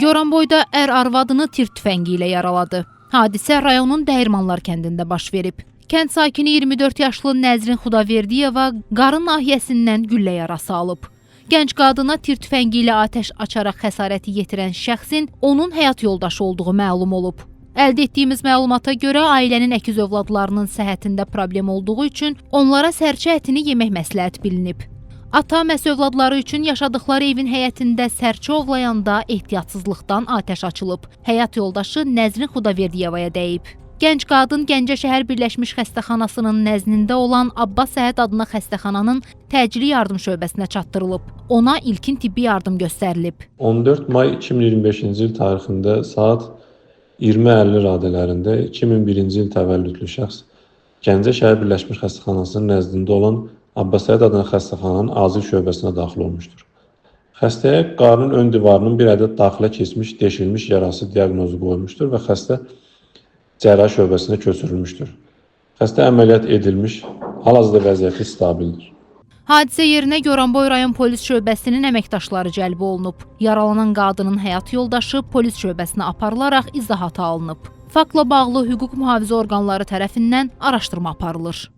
Goranboyda ər arvadını tir tüfəngi ilə yaraladı. Hadisə rayonun Dəyirmanlar kəndində baş verib. Kənd sakini 24 yaşlı Nəzrin Xudaverdiyeva qarın nahiyəsindən güllə yarası alıb. Gənc qadına tir tüfəngi ilə atəş açaraq xəsarəti yetirən şəxsin onun həyat yoldaşı olduğu məlum olub. Əldə etdiyimiz məlumata görə ailənin əkiz övladlarının səhhətində problem olduğu üçün onlara sərçə ətini yemək məsləhət bilinib. Ata məhz övladları üçün yaşadıkları evin həyətində sərçə ovlayanda ehtiyatsızlıqdan atəş açılıb. Həyat yoldaşı Nəzrin Xudaverdiyevaya dəyib. Gənc qadın Gəncə şəhər Birləşmiş Xəstəxanasının nəznində olan Abbas Səhət adına xəstəxananın təcili yardım şöbəsinə çatdırılıb. Ona ilkin tibbi yardım göstərilib. 14 may 2025-ci il tarixində saat 20:50 radələrində 2001-ci il təvəllüdlü şəxs Gəncə şəhər Birləşmiş Xəstəxanasının nəzdində olan Abbas Səhət adına xəstəxananın acil şöbəsinə daxil olmuşdur. Xəstəyə qarnın ön divarının bir ədəd daxilə keçmiş deşilmiş yarası diaqnozu qoyulmuşdur və xəstə cərrahi şöbəsinə köçürülmüşdür. Xəstə əməliyyat edilmiş, hal-hazırda vəziyyəti stabildir. Hadisə yerinə Goranboy rayon polis şöbəsinin əməkdaşları cəlb olunub. Yaralanan qadının həyat yoldaşı polis şöbəsinə aparılaraq izahata alınıb. Faktla bağlı hüquq mühafizə orqanları tərəfindən araşdırma aparılır.